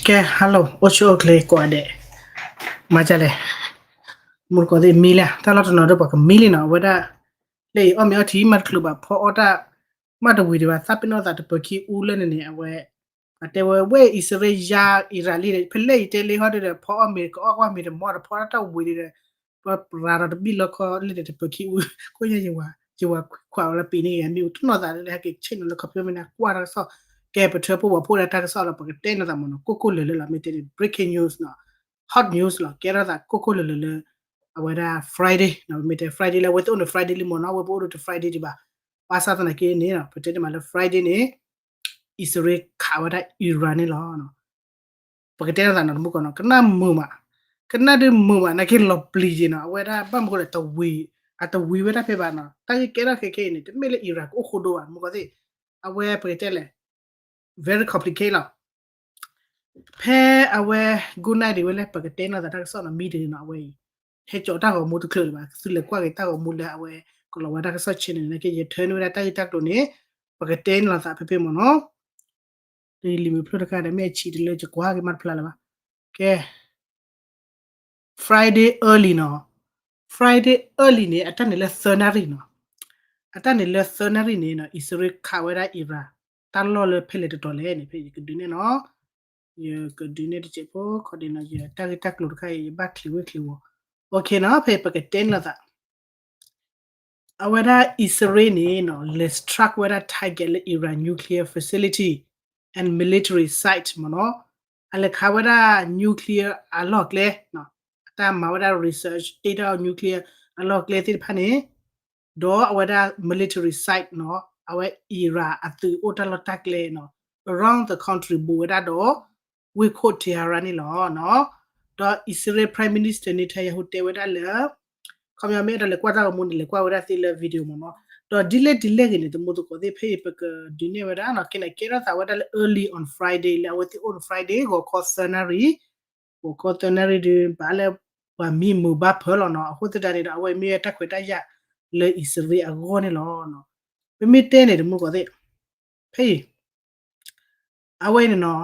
ကဲ hello အိၣ်ဆူၣ်အိၣ်ချ့ကိးဂၤဒဲး, မၤဒ်လဲၣ်, မူတကိးသ့ၣ်မံလံ, တၢ်လီၢ်တနီၤဒီးပှၤကမံလံနီၤ, အဝဲဒၣ် လၢအံၤအီၣ်မ့ၤအီထံမၤတချုးဘၣ် ဖီအီၣ်တၢ်, မ့ၢ်တဝံၤဒံးဘၣ် သးပ့ၤနီၣ်သးတပၢၤခံအူလၢန့ၣ်န့ၣ် အဝဲ အတဲဝဲ ဝဲၢ်အံၣ်စရ့လးယါအံရၣ်လံဒီး ဖဲလဲၣ်အံၤတဲလံဟီဒ်ဒီး ဖီအီၣ်မ့ၤတကအီၣ်ကွၢ်မ့ၤတမီၢ်ဒီး ဖီတၢ်တဝံၤဒံးဒီး ပှၤပြးဒီးတဘံၣ်လီခီလၢန့ၣ်တပၢၤခံအူ, ခိၣ်ညါ ယဝၤခွးအီၤလၢပံၤန့ၣ် မ့ၢ်အိၣ်တနီၢ်သးလၢဟဲက့ၤဆ့ၣ်နီၤလၢခီဖျိမ့ၢ်န့ၣ် ကွၢ်တၢ်ကစီၣ်, ကဲပထၢဖိဝၤဖိဒၣ်တၢ်ကစီၣ်လီၤ ပကတဲနီၤသးမ့ၢ်နီၤ ကိၢ်ကိၢ်လၢာ်လၢာ်လီၤ မ့ၢ်တဲန့ၣ် breaking news နီၤ, hot news လီၤ ကဲထီၣ်သးကိၢ်ကိၢ်လၢာ်လၢာ်လၢ အဝဲဒၣ် Friday နီၤ မ့ၢ်တဲ Friday လၢအဝဲသ့ၣ်အိၣ်န့ၣ် Friday လံမ့ၢ်နီၤ အဝဲပအိၣ်ဒီးတ Friday ဒံးဘၣ်, ဘၣ်ဆၣ်သနာ်က့န့ၣ် ပတဲန့ၣ်မးလၢ Friday န့ၣ် အံၣ်စရ့လးခးဝဲဒၣ် Iran န့ၣ်လီၤ. ပကတဲထီၣ်သးနီၤတမူကီၢ်နီၤ ကနၣ်မုာ်မး, ကနၣ်ဒုးမုာ်မးနာ်က့လီၤပျံၤက့ၤနီၤ အဝဲဒၣ်ဘၣ်မနုၤဃိလဲၣ် တဝံၤ, အတဝံၤဝဲဒၣ်ဖဲဘၣ်နီၤ တၢ်ဂ့ၢ်ကဲထီၣ်ခဲခဲအံၤန့ၣ် တမ့ၢ်လၢ Iran ကအိၣ်ဃိဒိဘၣ် မူကီၢ်သ့ၣ်, အဝဲပကတဲလဲၣ် very complicated လီၤ. ဖဲအဝဲ good night ဒံးဝဲလၢပကတဲနီၤသးတၢ်ကစီၣ်နီၤ မံတဂ့ၤနီၤ အဝဲအံၤ ဟဲကၠီးတၢ်ဂီၤမူတချုးလၢၤဘၣ် သုလဲၤကွၢ်က့ၤတၢ်ဂီၤမူလၢအဝဲ ကလီၤဝဲတၢ်ကစီၣ် channel န့ၣ် နာ်က့ ယထၢနုာ်ဝဲဒၣ်တၢ်ဂ့ၢ်တၢ်ကျိၤန့ၣ် ပကတဲန့ၣ်လီၤသးဖဲဖဲမ့ၢ်နီၤ လံၤမုၢ်ဖျိတခါဒီး မ့ၢ်အဆံးတလၢယကွၢ်က့ၤမးတဖျါလၢၤဘၣ်. ကဲ Friday early နီၤ, Friday early န့ၣ် အတၢ်န့ၣ်လၢသၢနၣ်ရံၣ်နီၤ, အတၢ်န့ၣ်လၢသၢနၣ်ရံၣ်န့ၣ်နီၤ အံၣ်စရ့လးခးဝဲဒၣ် Iran တၢ်လီၢ်လၢဖဲလဲၣ်တတီၤလဲၣ်န့ၣ် ဖဲယကဒုးနဲၣ်နီၤ, ယကဒုးနဲၣ်တစဲးဖိ ခီဒ်နီၤ ယတၢ်ဂ့ၢ်တၢ်ကျိၤတခါအံၤ ယဘၣ်ချံးဝ့ၢ်ချံးဝီၤ, အ okay နီၤ ဖဲပကတဲန့ၣ်လီၤသး အဝဲဒၣ်အံၣ်စရ့လးန့ၣ်နီၤ လဲၤ strike ဝဲဒၣ် target လၢ Iran nuclear facility and military site မ့ၢ်နီၤ, အလဲၤခးဝဲဒၣ် nuclear အလီၢ်ကျဲ, အတၢ်မၤဝဲဒၣ် research တ့ထီၣ် nuclear အလီၢ်ကျဲသ့ၣ်တဖၣ်န့ၣ်, ဒီးအဝဲဒၣ် military site နီၤ အဝဲ Iran အသုးအိၣ်တၢ်လီၢ်တၢ်ကျဲနီၤ around the country ဘူးဝဲဒၣ်ဒီး ဝ့ၢ်ခိၣ် Tehran န့ၣ်လီၤ. ဒီးအံၣ်စရ့လး Prime Minister Netanyahu တဲဝဲဒၣ်လၢ ခီပညီမ့ၢ်အဲၣ်ဒိးလဲၤကွၢ်တၢ်ဂီၤမူန့ၣ် လဲၤကွၢ်ဝဲဒၣ်သ့လၢ video မ့ၢ်နီၤ, ဒီးဒ်လဲၣ်ဒ်လဲၣ်ဂ့ၤန့ၣ် တမူသကိးသ့ၣ် ဖဲအံၤပကဒုးနဲၣ်ဝဲဒၣ်နီၤ ကဲန့ၣ်ကဲထီၣ်သးဝဲဒၣ်လၢ early on Friday လၢအဝဲသ့ၣ်အိၣ်ဒီး Friday ဂီၤခီသၢနၣ်ရံၣ်, ဂီၤခီသၢနၣ်ရံၣ်ဒုး ဘၣ်လၢပှၤမံမုာ်ဘၣ်ဖၢလီၤနီၤ, အဃိသတးန့ၣ်ဒီး အဝဲမ့ၢ်ဝဲတၢ်ခွဲးတၢ်ယာ်လၢအံၣ်စရ့လးအဂီၢ်န့ၣ်လီၤ. ပမ့ၢ်တဲန့ၣ် တမူသကိးသ့ၣ် ဖဲအံၤ အဝဲန့ၣ်နီၤ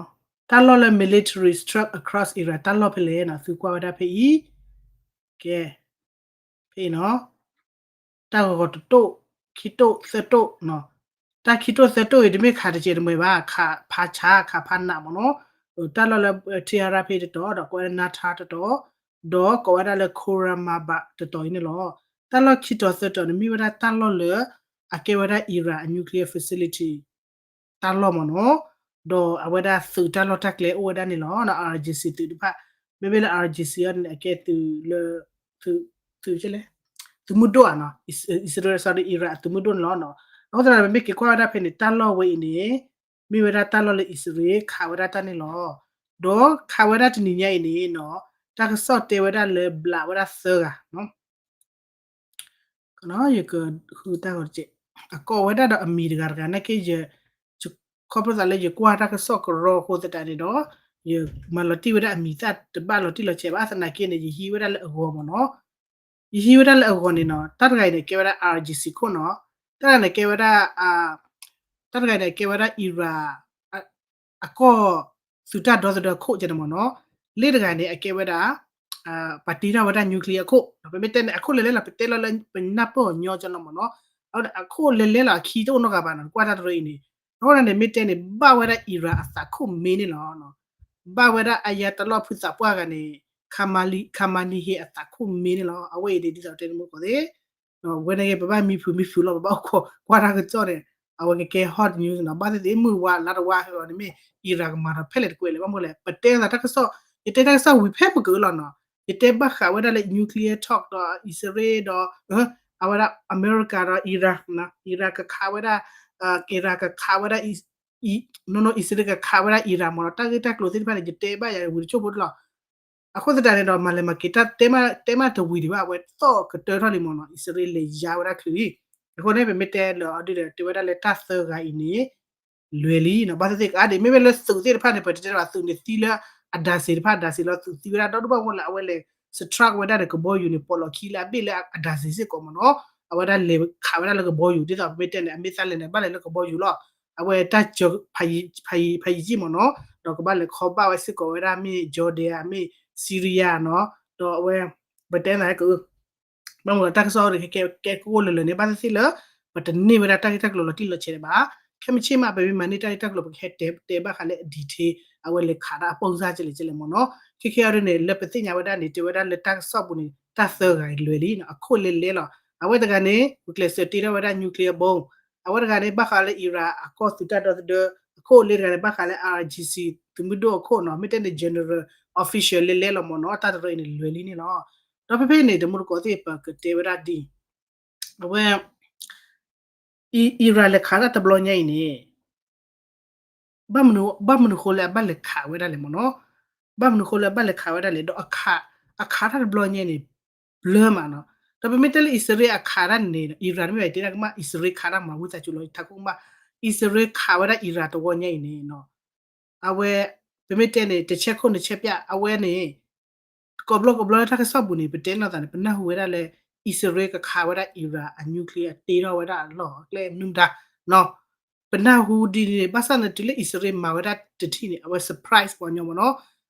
တၢ်လီၢ်လၢ military strike across Iran တၢ်လီၢ်ဖဲလဲၣ်နီၤ သုကွၢ်ဝဲဒၣ်ဖဲအံၤ, ကဲ ဖဲအံၤနီၤ တၢ်ဂီၤဂီၤတတိၢ် ခံတိၢ်သၢတိၢ်နီၤ, တၢ်ခံတိၢ်သၢတိၢ်အံၤ တမ့ၢ်ခးတစဲးတမှဲၤဘၣ် ခးဖးဆါ ခးဖးနးမ့ၢ်နီၤ, တၢ်လီၢ်လၢ Tehran ဖဲတတီၤ ဒီးကိးဝဲဒၣ် Nahta တတီၤ, ဒီးကိးဝဲဒၣ်လၢ Khorramabad တတီၤအံၤန့ၣ်လီၤ. တၢ်လီၢ်ခံတီၤသၢတီၤန့ၣ် မ့ၢ်ဝဲဒၣ်တၢ်လီၢ်လၢ အကဲဝဲဒၣ် Iran အ nuclear facility တၢ်လီၢ်မ့ၢ်နီၤ, ဒီးအဝဲဒၣ်သုးတၢ်လီၢ်တၢ်ကျဲအိၣ်ဝဲဒၣ်န့ၣ်လီၤ. IRGC သုးတဖၣ် မ့မ့ၢ်လၢ IRGC အံၤန့ၣ် အကဲသုးလၢ သုး သုး သုးမုၢ်ဒိၣ်ဧါနီၤ, အံၣ်စရ့လး sorry Iran အသုးမုၢ်ဒိၣ်န့ၣ်လီၤ. အဃိသတးဒီး ပမ့ၢ်က့ၤကွၢ်ဝဲဒၣ်ဖဲန့ၣ် တၢ်လီၢ်ဝဲအံၤန့ၣ် မ့ၢ်ဝဲဒၣ်တၢ်လီၢ်လၢအံၣ်စရ့လးခးဝဲဒၣ်တၢ်န့ၣ်လီၤ. ဒီးခးဝဲဒၣ်တနံၤညါအံၤန့ၣ်နီၤ တၢ်ကစီၣ်တဲဝဲဒၣ်လၢဘျးဝဲဒၣ်သၢဂၤ ယကဃုတၢ်ဂီၤတက့ၢ်, အကိးဝဲဒၣ်ဒီးအမံၤတဂၤတဂၤ နာ်က့ ယ ခီဖျိသးလၢယကွၢ်တၢ်ကစီၣ်ကရီအဃိသတးန့ၣ်ဒီး ယမၤလီၤတံၢ်ဝဲဒၣ်အမံၤသၣ်တဘၣ်လီၤတံၢ်လီၤဆဲးဘၣ် သနာ်က့န့ၣ် ယဟံးဝဲဒၣ်လၢအဂီၤမ့ၢ်နီၤ, ယဟံးဝဲဒၣ်လၢအဂီၤန့ၣ်နီၤ တၢ်တဂၤအံၤန့ၣ် ကဲဝဲဒၣ် IRGC ခိၣ်နီၤ, တၢ်တဂၤန့ၣ်ကဲဝဲဒၣ် တၢ်တဂၤန့ၣ် ကဲဝဲဒၣ် Iran အကီၢ်သုးတၢ်ဒီသဒၢခိၣ်ကဲန့ၣ်မ့ၢ်နီၤ, လ့ၣ်တဂၤန့ၣ် အကဲဝဲဒၣ် ပှၤတ့ထီၣ်ဝဲဒၣ် nuclear အခိၣ်, ပမ့ၢ်တဲန့ၣ် အခိၣ်လဲၤလဲလီၤ ပတဲလီၤလၢပနၢ်ပၢၢ်အီၤညီကၠီနီၤမ့ၢ်နီၤ, အခိၣ်လဲၤလဲလီၤ အခံတအိၣ်နီတဂၤဘၣ်နီၤ ကွၢ်တၢ်တရၢအံၤန့ၣ်, အဃိန့ၣ် မ့ၢ်တဲန့ၣ် ဘၣ်ဝဲဒၣ် Iran အသးခိၣ်မ့ၢ်န့ၣ်လီၤ. ဘၣ်ဝဲဒၣ် Ayatollah ဖုသးပှၢ်ဂၤန့ၣ် Khamenei အသးခိၣ်မ့ၢ်န့ၣ်လီၤ. အဝဲအံၤဒ်သိးတဲတမူကီၢ်သ့ၣ် ဝဲန့ၣ်က့ ပဘၣ်မံဖုးမံဖုးလီၤ ပဘၣ်အိၣ်ခိးကွၢ်တၢ်ကစီၣ်န့ၣ် အဝဲကကဲ hot news နီၤ, ဘၣ်သ့ၣ်သ့ၣ် မုၢ်ဝါလါတဝါဟဲအီၤန့ၣ်မ့ၢ် Iran ကမၤထီၣ်ဖဲလဲၣ်တကွဲးလဲၣ် ဘၣ်မနုၤလဲၣ် ပတဲသးတၢ်ကစီၣ်, ယတဲတၢ်ကစီၣ်ဝံၤဖဲပကလီၤနီၤ, ယတဲဘၣ်ဃးဝဲဒၣ်လၢ nuclear talk ဒီးအံၣ်စရ့လးဒီး အဝဲဒၣ်အမဲရကၤဒီး Iran, Iran ကခးဝဲဒၣ်, Iran ကခးဝဲဒၣ် နီၢ်နီၢ် အံၣ်စရ့လးကခးဝဲဒၣ် Iran မ့ၢ်နီၤ, တၢ်ဂ့ၢ်တၢ်ကျိၤသ့ၣ်တဖၣ်န့ၣ် ယတဲဘၣ်ယၤဝံၤတစိၢ်ဖိတလီၤ. အဃိသတးန့ၣ်ဒီး မၤလဲၤမၤက့ၤတၢ်တဲမးတဝံၤဒံးဘၣ် အဝဲသီၣ်ကတၢၢ်ထီၣ်လံမ့ၢ်နီၤ, အံၣ်စရ့လးလဲၤယါဝဲဒၣ်ချုးလံ. အဃိန့ၣ် ပမ့ၢ်တဲလၢအီၤဒုဒီး တဲဝဲဒၣ်လၢတၢ်သၢဂၤအံၤန့ၣ် လွဲၤလံနီၤ, ဘၣ်သ့ၣ်သ့ၣ်ကအါဒံး မ့မ့ၢ်လၢသုးသ့ၣ်တဖၣ်န့ၣ် ပတဲတဲဘၣ်သုးန့ၣ်သံလၢအဒၣ်စ့တဖၣ် ဒၣ်စ့လီၤသုးသံဝဲဒၣ် ဒီဒူၣ်ဘၣ်မူလၢအဝဲလဲၤ strike ဝဲဒၣ်ဒီးကဘီယူၤန့ၣ် ပိာ်လီၤခံလၢအဘ့ၣ်လၢအဒၣ်စ့စ့ၢ်ကီးမ့ၢ်နီၤ, အဝဲဒၣ်လဲၤခးဝဲဒၣ်လၢကဘီယူၤ ဒ်သိးပမ့ၢ်တဲန့ၣ် အမ့ၢ်သးလဲၤန့ၣ် ဘၣ်လဲၤလၢကဘီယူၤလီၤ. အဝဲတၢ်စၢၤဖးယံာ်ယံာ်မ့ၢ်နီၤ, ဒီးကဘၣ်လဲၤခီဘၣ်ဝဲစ့ၢ်ကီးဝဲဒၣ်မ့ၢ် Jordan မ့ၢ် Syria နီၤ, ဒီးအဝဲ ပတဲနၤက ဘၣ်မနုၤလၢတၢ်ကစီၣ်န့ၣ် ကဲကဲကအိၣ်လၢာ်လၢာ်န့ၣ် ဘၣ်သ့ၣ်သ့ၣ်လၢ ပတန့ၢ်ဝဲဒၣ်တၢ်ဂ့ၢ်တၢ်ကျိၤလီၤတံၢ်လီၤဆဲးဒံးဘၣ်. ခဲမုၢ်ဆ့ၣ်မး ပမ့ၢ်မၤန့ၢ်တၢ်ဂ့ၢ်တၢ်ကျိၤ ပကဟဲတဲတဲဘၣ်ဃးလၢအ detail အဝဲလဲၤခးဒၣ်အ ပုံစံ ကဲလဲၣ်ကဲလဲၣ်မ့ၢ်နီၤ. ခဲခဲအံၤဒ်န့ၣ် လၢပသ့ၣ်ညါဝဲဒၣ်န့ၣ် တဲဝဲဒၣ်လၢတၢ်ကစီၣ်ပူၤန့ၣ် တၢ်သၢဂၤလွဲၤလံနီၤ, အခိၣ်လဲလဲလီၤ. အဝဲတဂၤန့ၣ် ဂုာ်ကျဲးစၢးတ့ထီၣ်ဝဲဒၣ် nuclear bomb, အဝဲတဂၤန့ၣ် ဘၣ်ဃးလၢ Iran အကီၢ်သုးတၢ်ဒီသဒၢ, အခိၣ်လၢတဂၤန့ၣ် ဘၣ်ဃးလၢ IRGC သုးမုၢ်ဒိၣ်အခိၣ်နီၤ, မ့ၢ်တဲန့ၣ် general official လဲလဲလီၤမ့ၢ်နီၤ, တၢ်တရၢအံၤန့ၣ်လွဲၤလံန့ၣ်လီၤ. ဒီးဖဲဖဲန့ၣ် တမူတကိးသ့ၣ် ပကတဲဝဲဒၣ်ဒ်အံၤ, အဝဲ Iran လဲၤခးတၢ်တဘျီညါအံၤန့ၣ် ဘၣ်မနုၤဃိလၢအဘၣ်လဲၤခးဝဲဒၣ်လဲၣ်မ့ၢ်နီၤ, ဘၣ်မနုၤဃိလၢအဘၣ်လဲၤခးဝဲဒၣ်လဲၣ်, ဒီးအခး အခးတၢ်တဘျီညါန့ၣ် ဘျၢမးနီၤ. ဒီးပမ့ၢ်တဲလၢ အံၣ်စရ့လးအခးတၢ်န့ၣ် Iran မ့ၢ်ဘၣ်တဲဒၣ်ကမၣ် အံၣ်စရ့လးခးတၢ်မၤဝံသးစူၤလီၤ ထးခိၣ်ကမၣ်, အံၣ်စရ့လးခးဝဲဒၣ် Iran တဝီညါအံၤန့ၣ်နီၤ, အဝဲ ပမ့ၢ်တဲန့ၣ် တဆဲခိၣ်နဆဲပျၢ် အဝဲန့ၣ် ကိးဘျီကိးဘျီလၢတၢ်ကစီၣ်ပူၤန့ၣ် ပတဲနီၢ်သးန့ၣ် ပနၢ်ဟူဝဲဒၣ်လၢ အံၣ်စရ့လးကခးဝဲဒၣ် Iran အ nuclear အတ့ထီၣ်ဝဲဒၣ်အလီၢ်အကျဲမနုၤမတၤနီၤ, ပနၢ်ဟူဒ်န့ၣ် ဘၣ်ဆၣ်န့ၣ် တုၤလၢအံၣ်စရ့လးမၤဝဲဒၣ်တထံၣ်န့ၣ် အဝဲ surprise ပှၤကညီမ့ၢ်နီၤ,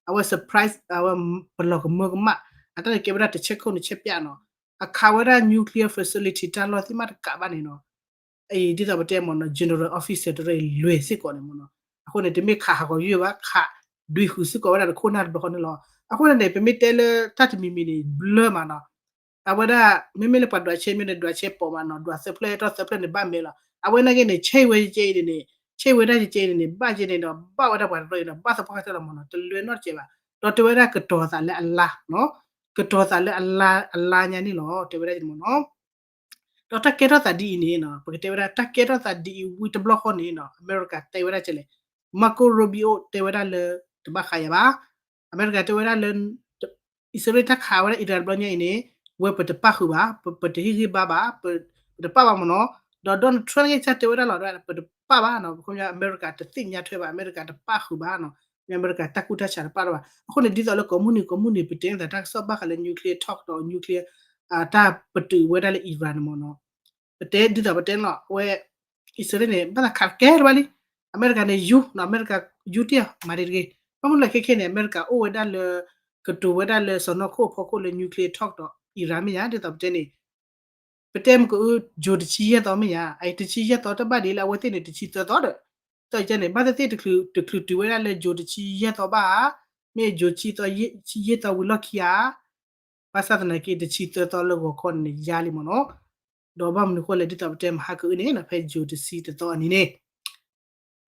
အဝဲ surprise အဝဲပလီၢ်ကမၢကမၣ်, အတၢ်န့ၣ်ကဲဝဲဒၣ်တဆဲခိၣ်နဆဲပျၢ်နီၤ, အခးဝဲဒၣ် nuclear facility တၢ်လီၢ်သ့ၣ်မးတကးဘၣ်န့ၣ်နီၤ အံၤဒ်သိးပတဲမ့ၢ်နီၤ general officer တရၢအံၤလွဲၤစ့ၢ်ကီးန့ၣ်မ့ၢ်နီၤ, အဃိန့ၣ် တမ့ၢ်ခးဟးဂီၤယုၢ်ဘၣ် ခးဒွံဃုာ်စ့ၢ်ကီးဝဲဒၣ်တခိၣ်နၢ်တဘျီဃီန့ၣ်လီၤ. အဃိန့ၣ်န့ၣ် ပမ့ၢ်တဲလၢတၢ်တမံၤမံၤန့ၣ် ဘျၢမးနီၤ, အဝဲဒၣ် မ့မ့ၢ်လၢပှၤဒွးဆဲမ့ၢ်န့ၣ် ဒွးဆဲပိာ်မးနီၤ, ဒွးသၢဖျၢၣ်ထီၣ်သၢဖျၢၣ်န့ၣ် ဘၣ်မဲာ်လီၤ. အဝဲနာ်က့န့ၣ် ဆဲဝဲကဲအံၤန့ၣ်န့ၣ် ဆဲဝဲဒၣ်ကဲအံၤန့ၣ်န့ၣ် ဘၣ်ကဲန့ၣ်ဒီး ဘၣ်ဝဲဒၣ်ပှၤတရၢအံၤဒီး ဘၣ်သပှၢ်ကတၢၢ်လီၤမ့ၢ်နီၤ, တလွဲနီတစဲးဘၣ်. ဒီးတဲဝဲဒၣ်ကတီၤသးလၢအလါနီၤ, ကတီၤသးလၢအလါ အလါညါန့ၣ်လီၤ တဲဝဲဒၣ်န့ၣ်မ့ၢ်နီၤ. ဒီးတၢ်ကဲထီၣ်သးဒ်အံၤန့ၣ်နီၤ, ပကတဲဝဲဒၣ် တၢ်ကဲထီၣ်သးဒ်အံၤဝံၤတဘျီဃီန့ၣ်နီၤ, အမဲရကၤတဲဝဲဒၣ်ကဲလဲၣ်, Marco Rubio တဲဝဲဒၣ်လၢ တဘၣ်ဃးယၤဘၣ်. အမဲရကၤတဲဝဲဒၣ်လၢ အံၣ်စရ့လးတၢ်ခးဝဲဒၣ် Iran တဘျီညါအံၤန့ၣ် ဝဲပတပၣ်ဃုာ်ဘၣ်, ပ ပတဟ့ၣ်ဂံၢ်ဘါဘၣ်, ပ ပတပၣ်ဘၣ်မ့ၢ်နီၤ. ဒီး Donald Trump န့ၣ်ကစၢ်တဲဝဲဒၣ်လီၤ, ပတပၣ်ဘၣ်နီၤ, ခီပညီ အမဲရကၤတသ့ၣ်ညါထွဲဘၣ်, အမဲရကၤတပၣ်ဃုာ်ဘၣ်နီၤ, အမဲရကၤတၢ်ကူၣ်တၢ်ဆးတပၣ်တၢ်ဘၣ်. အဃိန့ၣ် ဒ်သိးလၢကိးမုၢ်နံၤကိးမုၢ်နံၤ ပတဲသးတၢ်ကစီၣ်ဘၣ်ဃးလၢ nuclear talk ဒီး nuclear တၢ်ပတုာ်ဝဲဒၣ်လၢ Iran န့ၣ်မ့ၢ်နီၤ, ပတဲဒ်သိးပတဲန့ၣ်လီၤ, အဝဲ အံၣ်စရ့လးန့ၣ် ဘၣ်သးခးကဲတဘၣ်လံ, အမဲရကၤန့ၣ် ယူၤနီၤ, အမဲရကၤယူၤတ့ၢ်အီၤ မၤတဂ့ၤတဂ့ၤ. ဘၣ်မနုၤလဲၣ်ခဲခဲန့ၣ် အမဲရကၤအိၣ်ဝဲဒၣ်လၢ ကတိၤဝဲဒၣ်လၢစီၢ်နီၤခိၣ်အဖီခိၣ်လၢ nuclear talk ဒီး Iran မ့ၢ်ဧါ, ဒ်သိးပတဲန့ၣ် ပတဲမ့ၢ်ကအိၣ် June တဆံယဲၢ်သီမ့ၢ်ဧါ, အံၤတဆံယဲၢ်သီတဘၣ်ဒ်လၢအဝဲသ့ၣ်န့ၣ် တဆံသၢသီဒီး တၢ်အံၤန့ၣ် ဘၣ်သ့ၣ်သ့ၣ်တချုးတုၤဝဲဒၣ်လၢ June တဆံယဲၢ်သီဘၣ်ဧါ, မ့ၢ် June ဆံသီ ဆံယဲၢ်သီဝံၤလီၢ်ခံဧါ, ဘၣ်ဆၣ်သနာ်က့ တဆံသၢသီလၢဂီၤခီန့ၣ် ယါလံမ့ၢ်နီၤ. ဒီးဘၣ်မနုၤဃိလဲၣ် ဒ်သိးပတဲမဟါကအုန့ၣ်နီၤ ဖဲ June တဆံတသီအနံၤန့ၣ်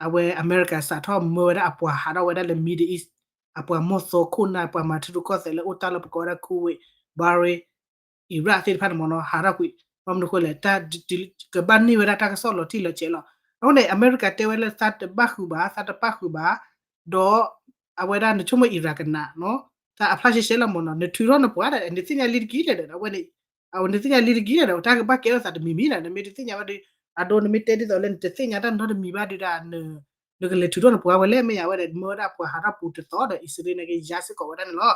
အဝဲအမဲရကၤစးထီၣ်မၢဝဲဒၣ် အပှၤဟးထီၣ်ဝဲဒၣ်လၢ Middle East အပှၤမီၢ်သီခိၣ်နၢ် ပှၤမၤထံရူၢ်ကီၢ်သဲးလၢအိၣ်တၢ်လီၢ်ပကိးဝဲဒၣ် Kuwait, Bahrain, Iraq သ့ၣ်တဖၣ်န့ၣ်မ့ၢ်နီၤ ဟးထီၣ်ကွံာ်. ဘၣ်မနုၤဃိလဲၣ် ကဘၣ်န့ၢ်ဝဲဒၣ်တၢ်ကစီၣ်လီၤတံၢ်လီၤဆဲးလီၤ. အဃိန့ၣ် အမဲရကၤတဲဝဲလၢသးတဘၣ်ဃုာ်ဘၣ် သးတပၣ်ဃုာ်ဘၣ် ဒီးအဝဲဒၣ်နဆိကမိၣ် Iran ကနးနီၤ သးအဖျါရှဲရှဲလီၤမ့ၢ်နီၤ နထုးထီၣ်နပှၤဒီး နသ့ၣ်ညါလံတက့ၢ်ဒီး အဝဲန့ၣ် အဝဲနသ့ၣ်ညါလံတက့ၢ်ဒီး တၢ်ကဘၣ်ကဲထီၣ်သးတမံၤမံၤဒီး နမ့ၢ်တသ့ၣ်ညါဘၣ်ဒီး အဒိနမ့ၢ်တဲဒ်သိးလၢနတသ့ၣ်ညါတၢ်နီတမံၤဘၣ်ဒီး နကလဲၤထုးထီၣ်နပှၤဝဲလဲၣ် မ့ၢ်ယၤဝဲဒီး မၢဝဲဒၣ်ပှၤဟးထီၣ်ပူၤတသီဒီး အံၣ်စရ့လးန့ၣ်က့ၤယါစ့ၢ်ကီးဝဲဒၣ်န့ၣ်လီၤ.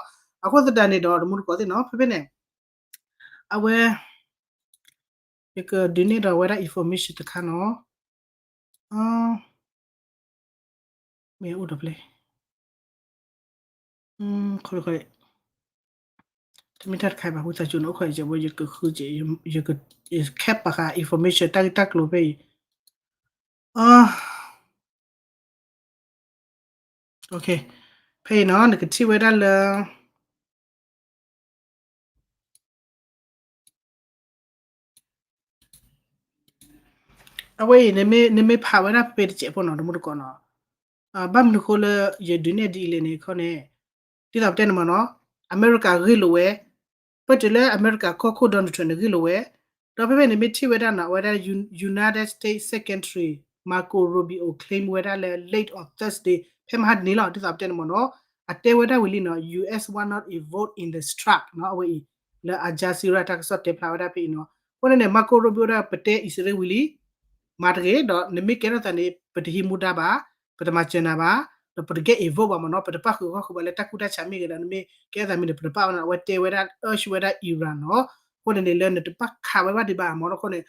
အဃိသတးန့ၣ်ဒီး တမူတကိးသ့ၣ်နီၤ ဖဲဖဲန့ၣ် အဝဲ ယကဒုးနဲၣ်ဒီးဝဲဒၣ် information တခါနီၤ မ့ၢ်အိၣ်ဒီးဖျဲ တမ့ၢ်တၢ်တခါဘၣ် ဝံသးစူၤန့ၣ် အိၣ်ခိးယဲဝဲ ယကဃုက့ၤ ယက ယက cap ပာ်ဃာ် information တၢ်ဂ့ၢ်တၢ်ကျိၤဖဲအံၤ ဖဲအံၤနီၤ နကထံၣ်ဝဲဒၣ်လၢ အဝဲအံၤ နမ့ၢ်ဖးဝဲဒၣ်ဖဲတစဲးဖိနီၤ တမူတကိးနီၤ ဘၣ်မနုၤဃိလၢယဒုးနဲၣ်ဒ်အံၤလဲၣ်န့ၣ်ခီန့ၣ် ဒ်သိးပတဲန့ၣ်မ့ၢ်နီၤ အမဲရကၤဂ့ၢ်လိာ်ဝဲ ပတုၤလၢအမဲရကၤကီၢ်ခိၣ် Donald Trump န့ၣ်ဂ့ၢ်လိာ်ဝဲ ဒီးဖဲဖဲန့ၣ်မ့ၢ်ထံၣ်ဝဲဒၣ်နီၤ အဝဲဒၣ် United States Secretary Marco Rubio claim ဝဲဒၣ်လၢ late on Thursday ဖဲမဟါတနံၤလီၤ ဒ်သိးပတဲန့ၣ်မ့ၢ်နီၤ အတဲဝဲဒၣ်ဝံၤလံနီၤ US was not involved in the strike နီၤ အဝဲအံၤ လၢ Al Jazeera တၢ်ကစီၣ်တဲဖျါဝဲဒၣ်ဖဲအံၤနီၤ အဃိန့ၣ်န့ၣ် Marco Rubio ဒၣ်ပတဲအံၣ်စရ့လးဝံၤလံ မၤတဂ့ၤ ဒီးနမ့ၢ်ကဲထီၣ်သးန့ၣ် ပတဟံးမူဒါဘၣ် ပတမၤစၢၤနၤဘၣ် ဒီးပတကဲ involve ဘၣ်မ့ၢ်နီၤ ပတပၣ်ဃုာ်ဂီၢ်ဃုာ်ဘၣ်လၢတၢ်ကူၣ်တၢ်ဆးမ့ၢ်ဂ့ၤဒီး နမ့ၢ်ကဲထီၣ်သးမ့ၢ်န့ၣ် ပတပၣ်ဘၣ်နီၤ အဝဲတဲဝဲဒၣ် urge ဝဲဒၣ် Iran နီၤ အဃိန့ၣ်န့ၣ် လၢနတပၣ်ခးဝဲဘၣ်ဒံးဘၣ်မ့ၢ်နီၤ အဃိန့ၣ်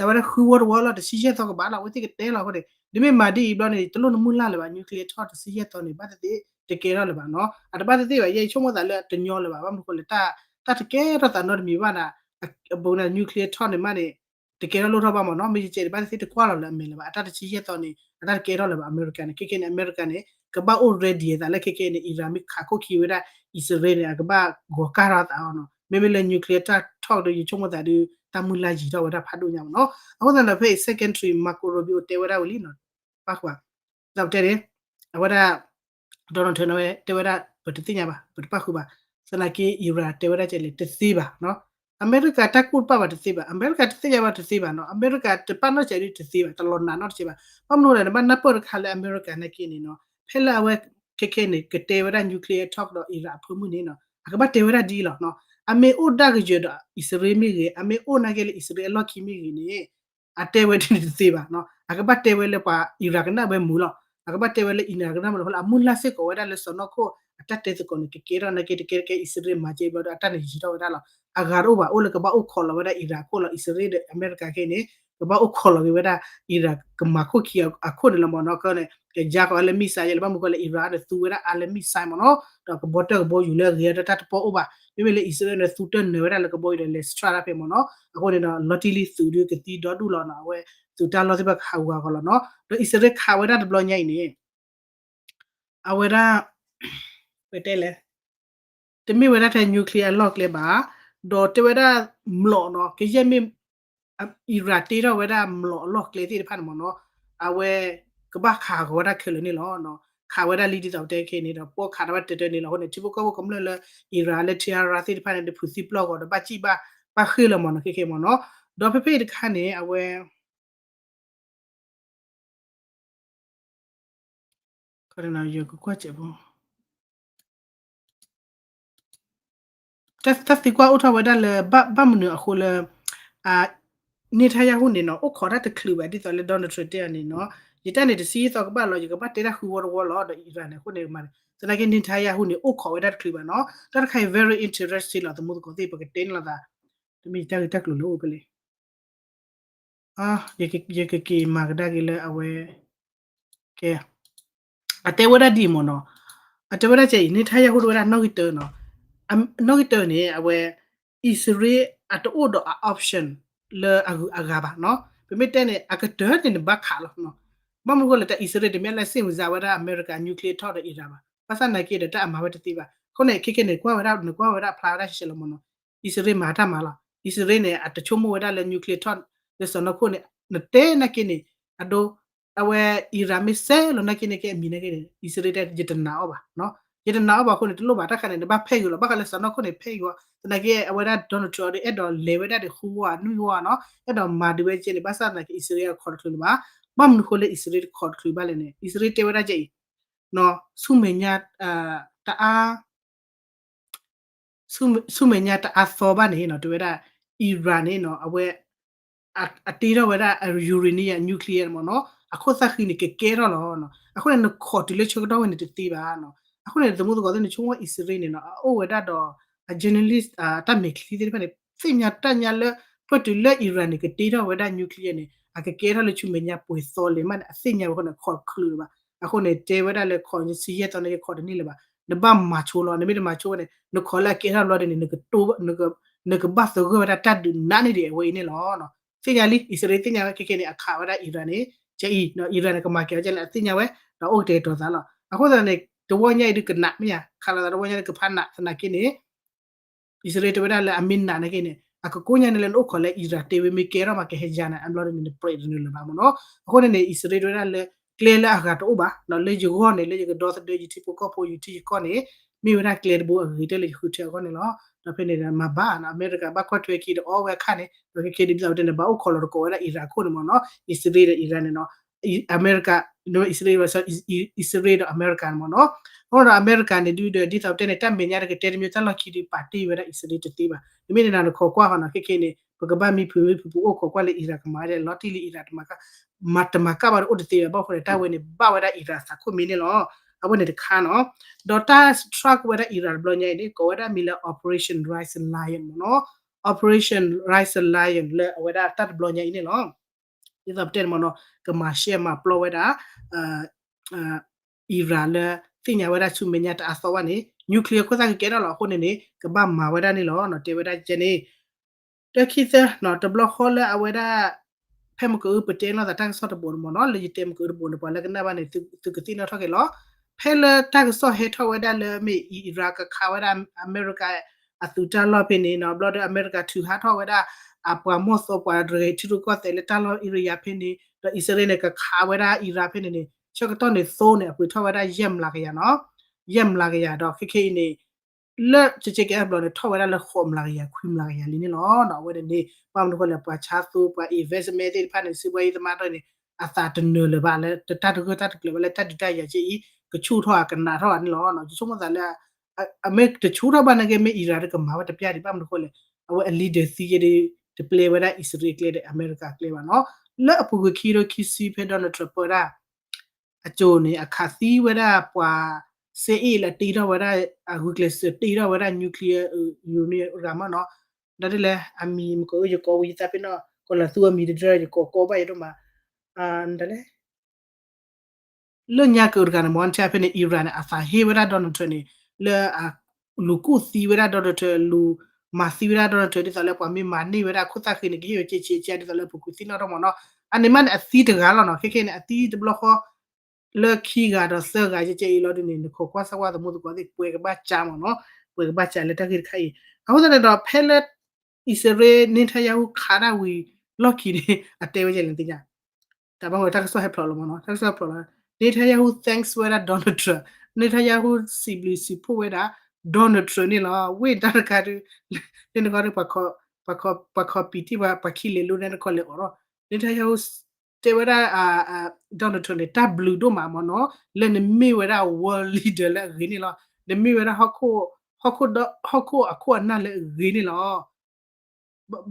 အဝဲဒၣ်ဃုဝီတဝီလီၤ တဆံယဲၢ်သီကဘၣ်လီၤ အဝဲသ့ၣ်ကတဲလီၤအဃိန့ၣ် ဒ်မ့ၢ်မၤဒ်အံၤဘျီန့ၣ် တလိၣ်နမုၢ်လၢ်လၢၤဘၣ် nuclear talk တဆံယဲၢ်သီန့ၣ် ဘၣ်သ့ၣ်သ့ၣ် တကဲထီၣ်လၢၤဘၣ်နီၤ အတဘၣ်သ့ၣ်သ့ၣ်ဘၣ် ယဲဆိကမိၣ်သးလၢအတညီလၢၤဘၣ် ဘၣ်မနုၤဃိလဲၣ် တၢ်တကဲထီၣ်သးနီတမံၤဘၣ်န့ၣ် အဘိန့ၣ် nuclear talk န့ၣ်မးန့ၣ် တကဲထီၣ်လိၣ်ထီၣ်ဘၣ်မ့ၢ်နီၤ မ့ၢ်ယကဲန့ၣ် ဘၣ်သ့ၣ်သ့ၣ်တကွၢ်လီၤလၢအမဲာ်လၢၤဘၣ် အတၢ်တဆံယဲၢ်သီန့ၣ် အတၢ်တကဲထီၣ်လၢၤဘၣ် အမဲရကၤန့ၣ် ခဲခဲန့ၣ် အမဲရကၤန့ၣ် ကဘၣ်အိၣ် ready အသးလၢခဲခဲန့ၣ် အံရၣ်မ့ၢ်ခးခိၣ်ခံဝဲဒၣ် အံၣ်စရ့လးန့ၣ် အကဘၣ်ဂီၤကၢ်ထီၣ်အသးအီၤနီၤ မ့မ့ၢ်လၢ nuclear talk ဒီး ယဆိကမိၣ်သးဒုး တၢ်မုၢ်လၢ်ယံၤထီၣ်ဝဲဒၣ်ဖးဒိၣ်ညါမ့ၢ်နီၤ အဃိသတးဒီးဖဲအံၤ secretary Marco Rubio တဲဝဲဒၣ်ဝံၤလံနီၤ ပၣ်ဃုာ်ဘၣ် ဒီးပတဲန့ၣ် အဝဲဒၣ် Donald Trump ဝဲတဲဝဲဒၣ် ပတသ့ၣ်ညါဘၣ် ပတပၣ်ဃုာ်ဘၣ် သနာ်က့ အံရၣ်တဲဝဲဒၣ်ကဲလဲၣ် တသ့ဘၣ်နီၤ အမဲရကၤတၢ်ကူၣ်တပၣ်ဘၣ်တသ့ဘၣ် အမဲရကၤတသ့ၣ်ညါဘၣ်တသ့ဘၣ်နီၤ အမဲရကၤတပၣ်နီၢ်ကဲဒုးတသ့ဘၣ် တလီၤနးနီတကဲဘၣ် ဘၣ်မနုၤလဲၣ် နဘၣ်နၢ်ပၢၢ်တခါလၢအမဲရကၤနာ်က့န့ၣ်နီၤ ဖဲလၢအဝဲခဲခဲန့ၣ် ကတဲဝဲဒၣ် nuclear talk ဒီးအံရၣ်အဖၢမုၢ်န့ၣ်နီၤ အကဘၣ်တဲဝဲဒၣ်ဒ်အံၤလီၤနီၤ အမ့ၢ်အိၣ်ဒၣ်ကယၢၤဒီးအံၣ်စရ့လးမ့ၢ်ဂ့ၤ အမ့ၢ်အိၣ်နာ်က့လၢအံၣ်စရ့လးအလီၢ်ခံမ့ၢ်ဂ့ၤန့ၣ် အတဲဝဲဒ်န့ၣ်တသ့ဘၣ်နီၤ အကဘၣ်တဲဝဲလၢပှၤအံရၣ်ကနၣ်ဝဲမုာ်လီၤ အကဘၣ်တဲဝဲလၢအံရၣ်ကနၣ်မုာ်လီၤ အဃိလၢအမုၢ်လၢ်စ့ၢ်ကီးဝဲဒၣ်လၢစီၢ်နီၤခိၣ် အတၢ်တဲသကိးန့ၣ် ကကဲထီၣ်နာ်က့ တကဲတကဲ အံၣ်စရ့လးမၤကဲဘျီဒီး အတၢ်န့ၣ်ယံၤထီၣ်ဝဲဒၣ်လီၤ အဂၤတအိၣ်ဘၣ် အိၣ်လၢကဘၣ်အိၣ်ခိးလီၤဝဲဒၣ်အံရၣ်အခိၣ်လီၤ အံၣ်စရ့လးဒီးအမဲရကၤခဲန့ၣ် ကဘၣ်အိၣ်ခိးလီၤက့ၤဝဲဒၣ် အံရၣ်ကမၤခိၣ်ခံအခိၣ်န့ၣ်လီၤမ့ၢ်နီၤ ကန့ၣ် ကယါကီးဝဲလၢ missile ယဲလၢဘၣ်မနုၤဃိလဲၣ် အံရၣ်န့ၣ်သူဝဲဒၣ်အါလၢ missile မ့ၢ်နီၤ ဒီးကဘီတၢၢ်ကဘီယူၤလၢအဂ့ၤဒီးတၢ်တပီၢ်အိၣ်ဘၣ် မ့မ့ၢ်လၢအံၣ်စရ့လးန့ၣ် သူတၢၢ်နၢၤဝဲဒၣ်လၢကဘီယူၤဒီးလဲၤ strike ဒၣ်ဖဲမ့ၢ်နီၤ အဃိန့ၣ်ဒီး လီၤတံၢ်လံသုးဒုးကသံဒီဒူၣ်လီၤနီၤ အဝဲ သုးတၢ်လီၢ်သ့ၣ်တဖၣ်ကဟးဂူာ်ဂီၤလီၤနီၤ ဒီးအံၣ်စရ့လးခးဝဲဒၣ်တဘျီညါအံၤန့ၣ် အဝဲဒၣ် ပတဲလဲၣ် တမ့ၢ်ဝဲဒၣ်ထဲ nuclear အလီၢ်ကျဲဘၣ် ဒီးတဲဝဲဒၣ် မျိာ်နီၤ ကယဲၢ်မ့ၢ် အံရၣ်တ့ထီၣ်ဝဲဒၣ်မျိာ်အလီၢ်ကျဲသ့ၣ်တဖၣ်န့ၣ်မ့ၢ်နီၤ အဝဲ ကဘၣ်ခးဂီၤဝဲဒၣ်ခဲလၢာ်န့ၣ်လီၤ. ခးဝဲဒၣ်လံဒ်သိးပတဲခဲအံၤန့ၣ်ဒီး ပှၤခးတၢ်ဘၣ်တၢၢ်တၢၢ်န့ၣ်လီၤ. အဃိန့ၣ် ထံဖိကီၢ်ဖိကမျၢၢ်လၢ အံရၣ်လၢ Tehran သ့ၣ်တဖၣ်န့ၣ် ဒုးဖုးသံပျီၢ်ဂီၤဒီး ဘၣ်စံၣ်ဘၣ် ဘၣ်ဃ့ၢ်လီၤမ့ၢ်နီၤ ခဲခဲမ့ၢ်နီၤ. ဒီးဖဲဖဲအံၤတခါန့ၣ် အဝဲ ယကကွၢ်စဲးဖိ တၢ်သံကွၢ်အိၣ်ထီၣ်ဝဲဒၣ်လၢ ဘၣ်မနုၤအဃိလၢ Netanyahu န့ၣ်နီၤ အိၣ်ခိးတၢ်တချုးဘၣ် ဒ်သိးလၢ Donald Trump တဲအီၤန့ၣ်နီၤ ယတၢ်န့ၣ်တဆံယဲၢ်သီကဘၣ်လီၤ ယကဘၣ်တဲတၢ်ဃုဝီတဝီလီၤ ဒီး Iran န့ၣ် အဃိန့ၣ်မး သနာ်က့ Netanyahu န့ၣ် အိၣ်ခိးဝဲဒၣ်တချုးဘၣ်နီၤ တၢ်တခါအံၤ very interesting လီၤ သမူသကိးသ့ၣ် ပကတဲန့ၣ်လီၤသး တမ့ၢ်တၢ်ဂ့ၢ်တၢ်ကျိၤလၢအိၣ်ဖဲလဲၣ် ယကက့ၤမၤကဒါက့ၤလၢအဝဲ ကဲ အတဲဝဲဒၣ်ဒ်အံၤမ့ၢ်နီၤ အတဲဝဲဒၣ်ကဲအံၤ Netanyahu တဲဝဲဒၣ်နီၣ်ဂံၢ်တၢနီၤ နီၣ်ဂံၢ်တၢန့ၣ် အဝဲ အံၣ်စရ့လးအတအိၣ်ဒီးအ option လၢအဂုၤအဂၤဘၣ်နီၤ ပမ့ၢ်တဲန့ၣ် အကတၢၢ်န့ၣ်နဘၣ်ခးလီၤ ဘၣ်မနုၤအဃိလဲၣ် တၢ်အံၣ်စရ့လး တမ့ၢ်လၢစ့ၢ်ဝံၤစါဝဲဒၣ်အမဲရကၤ nuclear talk ဒီး Iran ဘၣ် ဘၣ်ဆၣ်သနာ်က့ဒီး တၢ်အမၤဝဲတသ့ဘၣ် အဃိန့ၣ် ခဲခဲန့ၣ် ကွၢ်ဝဲဒၣ် နကွၢ်ဝဲဒၣ်ဖျါဝဲဒၣ်ရှဲရှဲလီၤမ့ၢ်နီၤ အံၣ်စရ့လးမၤတၢ်မၤလီၤ အံၣ်စရ့လးန့ၣ် အတဆိကမိၣ်ဝဲဒၣ်လၢ nuclear talk လၢစီၢ်နီၤခိၣ်န့ၣ် နတဲနာ်က့န့ၣ် အဒိ အဝဲ Iran မ့ၢ်စဲးလီၤနာ်က့န့ၣ် ကဲအမံၤနာ်က့န့ၣ် အံၣ်စရ့လးတဲ ယတနာ်အီၤဘၣ် ယတနာ်အီၤဘၣ်အဃိန့ၣ် တလိၣ်ဘၣ်တၢ်ခါန့ၣ် နဘၣ်ဖဲးဂ့ၤလီၤ ဘၣ်ဃးလၢစီၢ်နီၤခိၣ်န့ၣ် ဖဲးဂ့ၤအီၤ သနာ်က့ အဝဲဒၣ် Donald Trump ဒီး အဲၣ်ဒိးလဲၤဝဲဒၣ်ဒီးဃုဝီနွံဝီနီၤ အဲၣ်ဒိးမၤဒုးဝဲကဲန့ၣ် ဘၣ်ဆၣ်သနာ်က့ အံၣ်စရ့လးခိးတချုးလၢၤဘၣ် ဘၣ်မနုၤအဃိလၢအံၣ်စရ့လးတခိးတချုးဘၣ်လဲၣ်န့ၣ် အံၣ်စရ့လးတဲဝဲဒၣ်ကဲအံၤ ဆူမဲာ်ညါ တအါ ဆူမဲာ်ညါတအါသီဘၣ်န့ၣ်နီၤ တဲဝဲဒၣ် Iran န့ၣ်နီၤ အဝဲ အတ့ထီၣ်ဝဲဒၣ် uranium nuclear မ့ၢ်နီၤ အခိၣ်သၣ်ဃံန့ၣ် ကကဲထီၣ်လီၤနီၤ အဃိန့ၣ် နခိးတုၤလၢဆၢကတီၢ်ဝဲန့ၣ်တသ့ဘၣ်နီၤ အဃိန့ၣ် သမူသကိးသ့ၣ် နဆိကမိၣ်အံၣ်စရ့လးန့ၣ်နီၤ အအိၣ်ဝဲဒၣ်ဒီး အ journalist တၢ်မဲာ်ချံသ့ၣ်တဖၣ်န့ၣ် သ့ၣ်ညါတၢ်ညါလၢ ပတုၤလၢ Iran န့ၣ် ကတ့ထီၣ်ဝဲဒၣ် nuclear န့ၣ် အကကဲထီၣ်လၢဆူမဲာ်ညါပှဲၤသီလဲၣ်မးန့ၣ် အသ့ၣ်ညါဝဲအဃိန့ၣ် ခိးတချုးလၢၤဘၣ် အဃိန့ၣ် တဲဝဲဒၣ်လၢခိးဆံယဲၢ်သီန့ၣ် ခိးတန့ၢ်လၢၤဘၣ် နဘၣ်မၤဆိလီၤ နမ့ၢ်တမၤဆိဝဲန့ၣ် နခိးလၢအကဲထီၣ်ဘျီဒ်န့ၣ် နကဘၣ်သဂၢၢ်ဝဲဒၣ်တၢ်ဒုးနးန့ၢ်ဒံးအဝဲအံၤန့ၣ်လီၤ သ့ၣ်ညါလံ အံၣ်စရ့လးသ့ၣ်ညါဝဲခဲခဲန့ၣ် အခးဝဲဒၣ် Iran န့ၣ် ကဲအံၤ Iran န့ၣ် ကမၤကဲအီၤကဲလဲၣ် အသ့ၣ်ညါဝဲ ဒီးအိၣ်ကတဲာ်ကတီၤသးလီၤ အဃိသတးန့ၣ် တဝီညါအံၤဒုးကနးမ့ၢ်ဧါ ခးလိာ်သးတဝီညါဒုးကဖးနးသနာ်က့န့ၣ် အံၣ်စရ့လးတဲဝဲဒၣ်လၢအမ့ၢ်နးနာ်က့န့ၣ် အကကိးညါန့ၣ်လၢနအိၣ်ခိးလၢ Iran တဲဝဲမ့ၢ်ကဲထီၣ်မးကဟဲယါနၤ အဘျီဒ်န့ၣ် နပြဲးတနုာ်လၢၤဘၣ်မ့ၢ်နီၤ အဃိန့ၣ်န့ၣ် အံၣ်စရ့လးတဲဝဲဒၣ်လၢ ကျဲလၢအဂၤတအိၣ်ဘၣ် လၢယဂီၢ်န့ၣ် လၢယကဒီသဒၢ ယထံဖိကီၢ်ဖိ ယထံယကီၢ်န့ၣ် မ့ၢ်ဝဲဒၣ်ကျဲတဘိအဂ့ၤတၢ်လၢယဃုထၢအဂီၢ်န့ၣ်လီၤ ဒီးဖဲန့ၣ်ဒီးမၤဘၣ်နီၤ အမဲရကၤဘၣ်ကွၢ်ထွဲခံဒီးအီဝဲအခါန့ၣ် ဒီးခဲခဲဒ်သိးတဲန့ၣ် ဘၣ်အိၣ်ခိးလီၤတကိးဝဲဒၣ် Iran အခိၣ်န့ၣ်မ့ၢ်နီၤ အံၣ်စရ့လးဒီး Iran န့ၣ်နီၤ အမဲရကၤ အံၣ်စရ့လး အံၣ်စရ့လးဒီးအမဲရကၤန့ၣ်မ့ၢ်နီၤ အဃိဒီးအမဲရကၤန့ၣ်ဒုဒီး ဒ်သိးပတဲန့ၣ် တၢ်မဲာ်ညါတကတဲတမံၤတၢ်လီၢ်ခံဒုးပာ်တ့ၢ်ဝဲဒၣ်အံၣ်စရ့လးတသ့ဘၣ် တမ့ၢ်န့ၣ်နၤနခိးကွၢ်ဃီနီၤ ခဲခဲန့ၣ် ပကဘၣ်မံဖုးမံဖုးပအိၣ်ခိးကွၢ်လၢ Iran ကမၤဒ်လီၤတံၢ်လံ Iran တမၤက မၤတမၤကဘၣ်တအိၣ်တသ့ဘၣ် ဘၣ်ဃိဒီးတၢ်ဝဲန့ၣ် ဘၣ်ဝဲဒၣ် Iran သးခိၣ်မံန့ၣ်လီၤ အဝဲန့ၣ်တခါနီၤ ဒီးတၢ် strike ဝဲဒၣ် Iran တဘျီညါအံၤန့ၣ် ကိးဝဲဒၣ်မံၤလၢ Operation Rising Lion မ့ၢ်နီၤ Operation Rising Lion လၢအဝဲဒၣ်တၢ်တဘျီညါအံၤန့ၣ်လီၤ. ဒ်သိးပတဲန့ၣ်မ့ၢ်နီၤ ကမၤရှဲမၤပျီဝဲဒၣ် Iran လၢ သ့ၣ်ညါဝဲဒၣ်ဆူမဲာ်ညါတအါသီဘၣ်န့ၣ် nuclear ခိၣ်သၣ်ကကဲထီၣ်လီၤ. အဃိန့ၣ်န့ၣ် ကဘၣ်မၤဝဲဒၣ်န့ၣ်လီၤ. တဲဝဲဒၣ်ကဲန့ၣ် တခံသၢနီၤ တဘျီဃီလၢအဝဲဒၣ် ဖဲမ့ၢ်ကအုပတဲလိာ်သးတၢ်ကစီၣ်တဘိန့ၣ်မ့ၢ်နီၤ လၢယတဲမ့ၢ်ကအုတဘိန့ၣ် ပှၤလၢကနၣ်ဘၣ်န့ၣ် သုကသ့ၣ်နီၣ်ထီၣ်က့ၤလီၤ. ဖဲလၢတၢ်ကစီၣ်ဟဲထီၣ်ဝဲဒၣ်လၢမ့ၢ် Iran ကခးဝဲဒၣ်အမဲရကၤ အသုးတၢ်လီၢ်ဖဲန့ၣ်နီၤ ဘျီဒီးအမဲရကၤထုးဟးထီၣ်ဝဲဒၣ် အပှၤမီၢ်သီပှၤတဂဲၤထံရူၢ်ကီၢ်သဲးလၢတၢ်လီၢ်အံၤရယၤဖဲန့ၣ် ဒီးအံၣ်စရ့လးန့ၣ် ကခးဝဲဒၣ် Iran ဖဲန့ၣ်န့ၣ် ဆၢကတီၢ်န့ၣ်သိန့ၣ် အပှ့ၤထီၣ်ဝဲဒၣ်ယဲၢ်မျးကယၤနီၤ ယဲၢ်မျးကယၤဒီးခဲခဲအံၤန့ၣ် လၢကကဲကဲအဘျီန့ၣ် ထီၣ်ဝဲဒၣ်လၢဃိးမျးကယၤ ခွံမျးကယၤလံန့ၣ်လီၤ. အဝဲန့ၣ်န့ၣ် ဘၣ်မနုၤဃိလဲၣ် ပှၤဆါသိပှၤ investment သ့ၣ်တဖၣ်န့ၣ် စံးဘှါယံသ့ၣ်တဖၣ်န့ၣ် အသးတနၢၤလၢၤဘၣ်လၢ တၢ်တဂၢၢ်တၢ်တကျၢၤဘၣ်လၢတၢ်ဒုးတၢ်ယၤကဲအံၤ ကဆူၣ်ထီၣ်အကနးထီၣ်ဘၣ်န့ၣ်လီၤ. ယဆိကမိၣ်သးလၢ အမ့ၢ်တဆူၣ်ထီၣ်ဘၣ်နာ်က့ မ့ၢ် Iran တကမၤဝဲတပျၢ်ဒံး ဘၣ်မနုၤဃိလဲၣ် အဝဲအ leader သံယဲဒၣ် တပျဲဝဲဒၣ်အံၣ်စရ့လးကျဲဒီးအမဲရကၤကျဲဘၣ်နီၤ. လၢအပူၤကွံာ်ခံကထိခံဆံဖဲ Donald Trump ပၢဒၣ် အစိၤန့ၣ် အခးသံဝဲဒၣ်ပှၤ စဲအ့ၣ်လၢတ့ထီၣ်ဝဲဒၣ် အဂုာ်ကျဲးစၢးတ့ထီၣ်ဝဲဒၣ် nuclear အရၤမးနီၤ. ဒ်လဲၣ် အမံၤမ့ၢ်ကအိၣ်ယကိးဝံသးဖဲနီၤ ကီၢ်လီၤသူအမံၤတဒၢယကိးကိးဘၣ်ယဒိၣ်မး ဒ်လဲၣ် လၢညါကတဂၤန့ၣ် မ့ၢ်ထဲဖဲန့ၣ် Iran န့ၣ် အသးဟ့ဝဲဒၣ် Donald Trump န့ၣ် လၢအလူၤကူၣ်သံဝဲဒၣ် Donald Trump လူၤမၤသံဝဲဒၣ် Donald Trump ဒ်သိးလၢပှၤမ့ၢ်မၤန့ၢ်ဝဲဒၣ်ခိၣ်သၣ်ဃံန့ၣ် ကဟ့ၣ်ဝဲကဲကဲကဲဒ်သိးလၢပူၤကွံာ်သ့ၣ်နီၣ်ထီၣ်မ့ၢ်နီၤ. အန့ၣ်မးန့ၣ် အသံတဂၤလီၤနီၤ ခဲခဲန့ၣ် အသံတဘျီဃီ လၢခံဂၤဒီးသၢဂၤကဲကဲအံၤလီၤဒ်န့ၣ် နခိးကွၢ်စၢ်ကွၢ်သမူသကိးသ့ၣ် ပှဲၤကဘၣ်ကၠါမ့ၢ်နီၤ ပှဲၤကဘၣ်ကၠါလၢတၢ်ဂ့ၢ်တခါအံၤ အဃိသတးန့ၣ်ဒီး ဖဲလၢ အံၣ်စရ့လး Netanyahu ခးဒၣ်ဝံၤလီၢ်ခံန့ၣ် အတဲဝဲဒ်လဲၣ်သ့ၣ်ညါ တၢ်ဘၣ်ဝဲတၢ်ကစီၣ်ဟဲဖျိးလီၤမ့ၢ်နီၤ တၢ်ကစီၣ်ဖျိးလီၤ Netanyahu thanks ဝဲဒၣ် Donald Trump Netanyahu စံးဘျုးစံးဖှိၣ်ဝဲဒၣ် Donald Trump န့ၣ်လီၤ ဝ့ၢ်တၢ်တခါဒုး လၢနခီဒုး ပှၤခီပံာ်တံၢ်ပှၤခံလဲၤလိန့ၣ်တခီလဲၤအိးထီၣ် Netanyahu တဲဝဲဒၣ် Donald Trump န့ၣ် တၢ်ဘျုးဒိၣ်မးမ့ၢ်နီၤ လၢနမ့ၢ်ဝဲဒၣ် world leader လၢအဂ့ၤန့ၣ်လီၤ နမ့ၢ်ဝဲဒၣ် ဟီၣ်ခိၣ်အခိၣ်အနၢ်လၢအဂ့ၤန့ၣ်လီၤ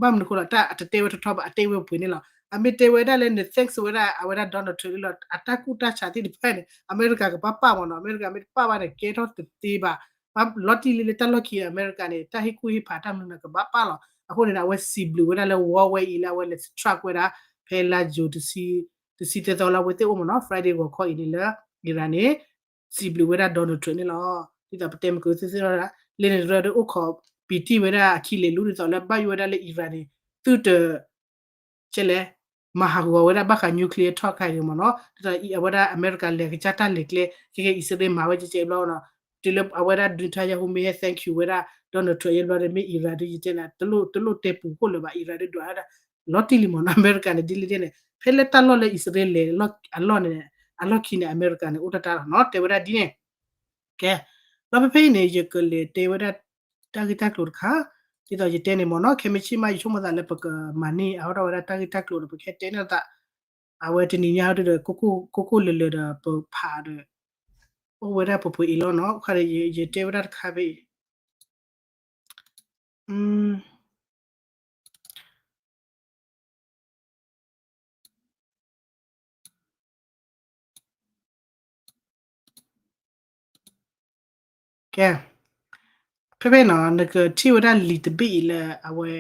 ဘၣ်မနုၤဃိလီၤ တၢ်အတတဲဝဲထီထီဘၣ် အတဲဝဲပှဲၤန့ၣ်လီၤ. အမ့ၢ်တဲဝဲဒၣ်လၢန thanks ဝဲဒၣ် အဝဲဒၣ် Donald Trump န့ၣ်လီၤ အတၢ်ကူၣ်တၢ်ဆးသ့ၣ်တဖၣ်န့ၣ် အမဲရကၤကဘၣ်ပာ်မ့ၢ်နီၤ အမဲရကၤမ့ၢ်တပာ်ဘၣ်န့ၣ် ကဲထီၣ်တသ့ဘၣ်. လီၤတံၢ်လံလၢတၢ်လီၢ်ခံအမဲရကၤန့ၣ် တၢ်ဟ့ၣ်ကူၣ်ဟ့ၣ်ဖးတၢ်မနုၤန့ၣ်ကဘၣ်ပာ်လီၤ. အဃိန့ၣ် အဝဲစံးဘျုးဝဲဒၣ်လၢ Huawei အံၤလၢအဝဲလဲၤ strike ဝဲဒၣ် ဖဲလါယူၤ တဆံသၢသီလၢအဝဲသ့ၣ်အိၣ်မ့ၢ်နီၤ Friday ဂီၤခီအံၤန့ၣ်လၢ Iran န့ၣ် စံးဘျုးဝဲဒၣ် Donald Trump န့ၣ်လီၤ. ဒ်သိးပတဲမ့ၢ်ကသ့ၣ်သ့ၣ်လီၤ လၢန့ၣ်ရၢဒိၣ်အိၣ်ခိးပံာ်တံၢ်ဝဲဒၣ်အခံလဲၤလိဒ်သိးလၢဘၣ်ယိၣ်ဝဲဒၣ်လၢ Iran န့ၣ် သုတ ကဲလဲၣ် မၤဟးဂီၤဝဲဒၣ်ဘၣ်ဃး nuclear talk ခါအံၤမ့ၢ်နီၤ ဒ်သိးအဝဲဒၣ်အမဲရကၤလဲၤကစၢ်တၢ်လဲၤကျဲ ခဲကဲအံၣ်စရ့လးမၤဝဲကဲကဲဘျီနီၤ တုၤလၢအဝဲဒၣ် Netanyahu မ့ၢ်ဟဲ thank you ဝဲဒၣ် Donald Trump ယဲဘျီဒီး မ့ၢ် Iran ဒ်ယတဲန့ၣ် တလိၣ်တဲပူၤခိၣ်လၢၤဘၣ် Iran ဒ်ဒွးဒၣ် လီၤတံၢ်လံမ့ၢ်နီၤ အမဲရကၤန့ၣ် ဒ်လဲၣ်ဒ်န့ၣ် ဖဲလၢတၢ်လီၢ်လၢအံၣ်စရ့လးလဲၤအလီၢ်န့ၣ် အလီၢ်ခံန့ၣ် အမဲရကၤန့ၣ် အိၣ်တၢ်တၢ်လီၤနီၤ တဲဝဲဒၣ်ဒ်န့ၣ် ကဲ ဒီးဖဲဖဲအံၤန့ၣ် ယကလဲၤတဲဝဲဒၣ် တၢ်ဂ့ၢ်တၢ်ကျိၤတခါ ဒ်သိးယတဲန့ၣ်မ့ၢ်နီၤ ခဲမုၢ်ဆ့ၣ်မး ယဆိကမိၣ်သးလၢပကမၤန့ၢ်အါထီၣ်ဝဲဒၣ်တၢ်ဂ့ၢ်တၢ်ကျိၤဒီး ပကဟဲတဲန့ၢ်သး အဝဲတနံၤညါဒ်ဒီး ကိးကိးလၢာ်လၢာ်ဒီး ပဖးဒီး အိၣ်ဝဲဒၣ်ပှဲၤပှဲၤအံၤလီၤနီၤ ခါဒီး ယတဲဝဲဒၣ်တခါဖဲအံၤ ကဲ ဖဲဖဲနီၤ နကထံၣ်ဝဲဒၣ်လံာ်တဘ့ၣ်အံၤလၢအဝဲ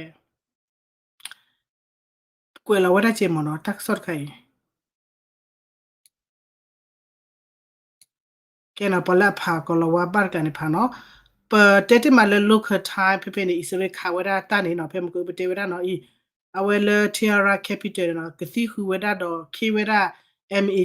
ကွဲးလီၤဝဲဒၣ်ကဲမ့ၢ်နီၤ တၢ်ကစီၣ်တခါအံၤ ကဲနီၤ ပှၤလၢအဖးကီၤလၤဝါဘၣ်တကးန့ၣ်ဖးနီၤ ပတဲတ့ၢ်မးလၢ local time ဖဲဖဲန့ၣ် အံၣ်စရ့လးခးဝဲဒၣ်တၢ်န့ၣ်နီၤ ဖဲမ့ၢ်ကပတဲဝဲဒၣ်နီၤအံၤ အဝဲလၢ Tehran capital နီၤ ကသံဃုာ်ဝဲဒၣ်ဒီး ခ့ဝဲဒၣ် M A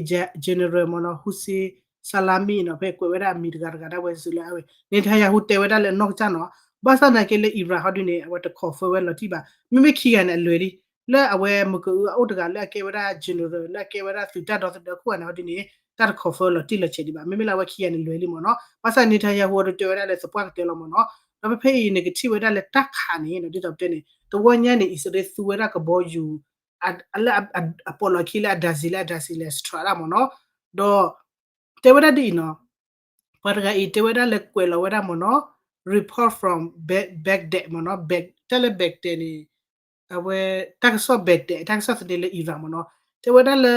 General မ့ၢ်နီၤ Hossein Salami နီၤ ဖဲကွဲးဝဲဒၣ်အမံၤတဂၤတဂၤဒၣ်ဝဲစူၤလၢအဝဲ Netanyahu တဲဝဲဒၣ်လၢအနီၢ်ကစၢ်နီၤ ဘၣ်ဆၣ်သနာ်က့လၢ Iran ဟီဒုန့ၣ် အဝဲတ confirm ဝဲလီၤတံၢ်ဘၣ် မ့မ့ၢ်ခံဂၤန့ၣ် အလွဲၢ်လံ လၢအဝဲမ့ၢ်ကအုအအိၣ်တဂၤလၢအကဲဝဲဒၣ် general လၢအကဲဝဲဒၣ်သုးတၢ်ဒီသဒၢခိၣ်ဂၤန့ၣ်ဟီဒုန့ၣ် တၢ်တ confirm လီၤတံၢ်လီၤဆဲးဒံးဘၣ် မ့မ့ၢ်လၢအဝဲခံဂၤန့ၣ်လွဲၢ်လံမ့ၢ်နီၤ ဘၣ်ဆၣ် Netanyahu ဟီဒုတဲဝဲဒၣ်လၢသပှၢ်ကတၢၢ်လီၤမ့ၢ်နီၤ ဒီးဖဲဖဲအံၤန့ၣ်ကထံၣ်ဝဲဒၣ်လၢတၢ်ခးန့ၣ် ဒ်သိးပတဲန့ၣ် တဝီညါန့ၣ် အံၣ်စရ့လးသူဝဲဒၣ်ကဘီယူၤ လၢအပိာ်လီၤခံလၢအဒးစံးလၢအဒးစံးလၢ strike ဒၣ်မ့ၢ်နီၤ ဒီး တဲဝဲဒၣ်ဒ်အံၤနီၤ ပှၤတဂၤအံၤတဲဝဲဒၣ်လၢကွဲးလီၤဝဲဒၣ်မ့ၢ်နီၤ report from Baghdad မ့ၢ်နီၤ တၢ်လၢ Baghdad န့ၣ် အဝဲ တၢ်ကစီၣ် Baghdad တၢ်ကစီၣ်သန့လၢ Iran မ့ၢ်နီၤ တဲဝဲဒၣ်လၢ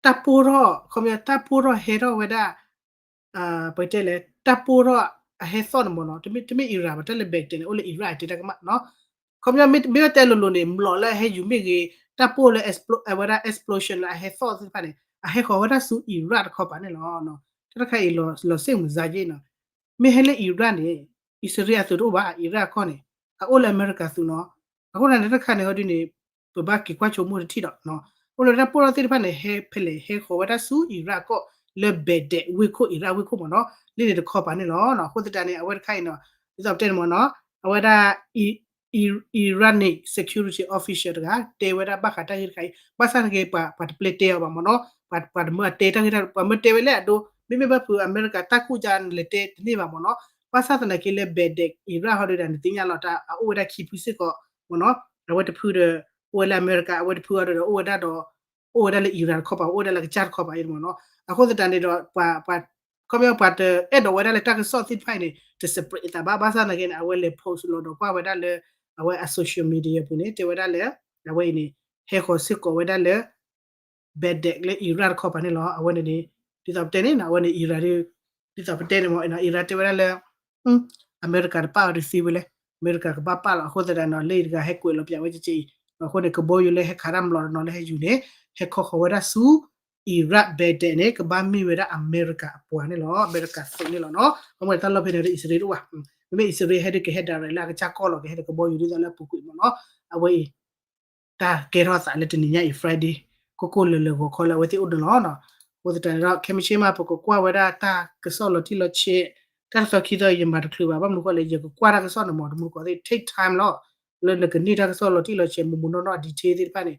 တၢ်ပိၢ်ထီၣ် ခီပညီ တၢ်ပိၢ်ထီၣ်ဟဲထီၣ်ဝဲဒၣ် ပတဲလဲၣ် တၢ်ပိၢ်ထီၣ်အဟဲသီၣ်န့ၣ်မ့ၢ်နီၤ တမ့ၢ် Iran ဘၣ် တၢ်လၢ Baghdad န့ၣ် အိၣ်လၢ Iran တဲတၢ်ကမၣ်နီၤ ခီပညီမ့ၢ်ဘၣ်တဲလိၤလိၤန့ၣ် မျိာ်လၢအဟဲယူၤမ့ၢ်ဂ့ၤ, တၢ်ပိၢ်လၢ အဝဲဒၣ် explosion လၢအဟဲသီၣ်သ့ၣ်တဖၣ်န့ၣ် အဟဲဃီၤဝဲဒၣ်ဆူ Iraq တခီပၤန့ၣ်လီၤ. တၢ်တခါအံၤ လီၤစ့ၣ်မုာ်စါယ့ၣ်နီၤ, မ့ၢ်ဟဲလၢ Iraq န့ၣ် အံၣ်စရ့လးအသုးတအိၣ်ဘၣ်, Iraq ကီၢ်န့ၣ် အအိၣ်လၢအမဲရကၤသုးနီၤ. အဃိန့ၣ်တၢ်တခါန့ၣ်ဟီဒုန့ၣ် ပဘၣ်က့ၤကွၢ်ဆိကမိၣ်တထံၣ်ဒီး အိၣ်လၢတၢ်ပိၢ်ထီၣ်သ့ၣ်တဖၣ်န့ၣ် ဟဲဖဲလဲၣ် ဟဲဃီၤဝဲဒၣ်ဆူ Iraq ကီၢ်လၢ Baghdad ဝ့ၢ်ခိၣ် Iraq ဝ့ၢ်ခိၣ်မ့ၢ်နီၤ, လၢန့ၣ်တခီပၤန့ၣ်လီၤ. အဃိသတးန့ၣ် အဝဲတခါအံၤနီၤ ဒ်သိးပတဲန့ၣ်မ့ၢ်နီၤ, အဝဲဒၣ် Iranian security official တဂၤ တဲဝဲဒၣ်ဘၣ်ဃးတၢ်ဂ့ၢ်တခါအံၤ, ဘၣ်ဆၣ်သနာ်က့ ပှၤတပျဲတဲအီၤဘၣ်မ့ၢ်နီၤ, ပှၤတမၢအတဲတၢ်ဂ့ၢ်တၢ် ပှၤမၢတဲဝဲလၢအဒိ, မ့မ့ၢ်ဘၣ်ဖုးအမဲရကၤတၢ်ကူၣ်ကါနလဲၤတဲတန့ၢ်ဘၣ်မ့ၢ်နီၤ. ဘၣ်ဆၣ်သနာ်က့လၢ Baghdad Iraq ဟီဒုဒီး နသ့ၣ်ညါလီၤတၢ် အအိၣ်ဝဲဒၣ်ခံဖုစ့ၢ်ကီးမ့ၢ်နီၤ, အဝဲတဖုဒီး အိၣ်ဝဲလၢအမဲရကၤ, အဝဲတဖုအီၤဒီး အိၣ်ဝဲဒၣ်ဒီး အိၣ်ဝဲဒၣ်လၢ Iraq တခီပၤ, အိၣ်ဝဲဒၣ်လၢကစၢ်တခီပၤအံၤမ့ၢ်နီၤ. အဃိသတးန့ၣ်ဒီး ပှၤ ခီပညီပှၤတအဲၣ်ဒိးဝဲဒၣ်လၢတၢ်ကစီၣ်သ့ၣ်တဖၣ်အံၤန့ၣ် တ spread အသးဘၣ်, ဘၣ်ဆၣ်သနာ်က့န့ၣ် အဝဲလဲၤ post လီၤဒီးကွၢ်ဝဲဒၣ်လၢ အဝဲအ social media ပူၤန့ၣ် တဲဝဲဒၣ်လၢ အဝဲအံၤန့ၣ် ဟဲဃီၤစ့ၢ်ကီးဝဲဒၣ်လၢ Baghdad လၢ Iraq တခီပၤန့ၣ်လီၤ. အဝဲန့ၣ်န့ၣ် ဒ်သိးပတဲန့ၣ် အဝဲန့ၣ် Iraq ဒ် ဒ်သိးပတဲန့ၣ်မ့ၢ် Iraq တဲဝဲဒၣ်လၢ အမဲရကၤတပာ်အီၤတသ့ဝဲလဲၣ်, အမဲရကၤကဘၣ်ပာ်လီၤ. အဃိသတးဒီး လၢအံၤတဂၤဟဲကွဲးလီၤပၠးဝဲကက့အံၤ, အဃိန့ၣ် ကဘီယူၤလၢဟဲခးတၢ်မျိာ်တနီၤလၢဟဲယူၤန့ၣ် ဟဲခီဃီၤဝဲဒၣ်ဆူ Iraq Baghdad န့ၣ် ကဘၣ်မ့ၢ်ဝဲဒၣ်အမဲရကၤအပှၤန့ၣ်လီၤ, အမဲရကၤသုးန့ၣ်လီၤနီၤ. အဃိန့ၣ်တၢ်လီၢ်ဖဲန့ၣ်ဒီး အံၣ်စရ့လးတအိၣ်ဘၣ်, မ့မ့ၢ်အံၣ်စရ့လးဟဲဒုးကဟဲ direct လၢအကစၢ်ကီၢ်လီၤ, ကဟဲဒုးကဘီယူၤဒ်သိးလၢအပူၤကွံာ်မ့ၢ်နီၤ. အဝဲအံၤ တၢ်ကဲထီၣ်သးလၢတနံၤညါအံၤ Friday ကိၢ်ကိၢ်လၢၤလၢၤဂီၤခီလၢအဝဲသ့ၣ်အိၣ်န့ၣ်လီၤ. အဃိသတးန့ၣ်ဒီး ခဲမုၢ်ဆ့ၣ်မး ပကကွၢ်ဝဲဒၣ်တၢ်ကစီၣ်လီၤတံၢ်လီၤဆဲး, တၢ်တသီခံသီယမၤတချုးဘၣ်, ဘၣ်မနုၤဃိလဲၣ် ယကကွၢ်တၢ်ကစီၣ်န့ၣ်မ့ၢ် တမူတကိးသ့ၣ် take time လီၤ. လၢနကန့ၢ်တၢ်ကစီၣ်လီၤတံၢ်လီၤဆဲး မိၢ်မိၢ်နီၢ်နီၢ်အ detail သ့ၣ်တဖၣ်န့ၣ်,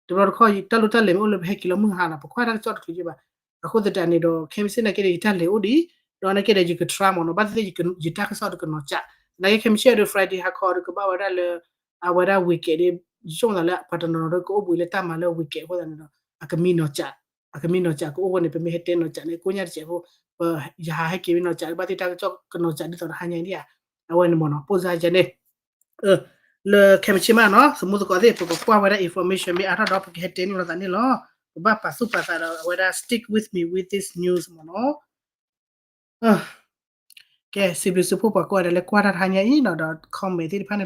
တဘျီတခီၣ် တၢ်လိၣ်တၢ်လဲၤမ့ၢ်အိၣ်လၢပဟဲက့ၤလီၤမုၢ်ဟါနီၤ ပကွၢ်တၢ်ကစီၣ်တချုးယဘၣ်. အဃိသတးန့ၣ်ဒီး ခဲမုၢ်ဆ့ၣ်နာ်က့ဒီး ယတၢ်လဲၤအိၣ်ဒံး, ဒီးနာ်က့ဒီး ယက try မ့ၢ်နီၤ, ဘၣ်သ့ၣ်သ့ၣ် ယတၢ်ကစီၣ်ဒီးကနီၤကး, သနာ်က့ခဲမုၢ်ဆ့ၣ်ဒီး Friday ဟါခီဒီးကဘၣ်ဝဲဒၣ်လၢ အဝဲဒၣ် weekend ဒီး ယဆိကမိၣ်သးလၢပှၤတနီၤနီၤဒီးကအိၣ်ဘှံးလၢတၢ်မၤလၢ weekend အဃိသတးန့ၣ်ဒီး အကမံနီၤကး, အကမံနီၤကးကအိၣ်အဃိန့ၣ် ပမ့ၢ်ဟဲတဲနီၤကးန့ၣ် ကိညၣ်တစဲးဖိ, ယဟးဟဲက့ၤမ့ၢ်နီၤကး ဘၣ်သ့ၣ်တၢ်ကစီၣ်ကနီၤကးဒ်သိးတဟါညါအံၤဒံးဧါ. အဝဲန့ၣ်မ့ၢ်နီၤ ပိၢ်စါယဲန့ၣ် လၢခဲမုၢ်ဆ့ၣ်မးနီၤ သမူသကိးသ့ၣ် ပကကွၢ်ဝဲဒၣ် information မ့ၢ်အါထီၣ်ဒီး ပကဟဲတဲန့ၢ်လိာ်သးန့ၣ်လီၤ. ပဘၣ်ပာ်သူၣ်ပာ်သးဒီးအဝဲဒၣ် stick with me with this news မ့ၢ်နီၤ. ကဲ စံးဘျုးစံးဖှိၣ်ပှၤကိးဂၤဒဲးလၢကွၢ်တၢ်တဟါညါအံၤနီၤ ဒီး comment သ့ၣ်တဖၣ်န့ၣ်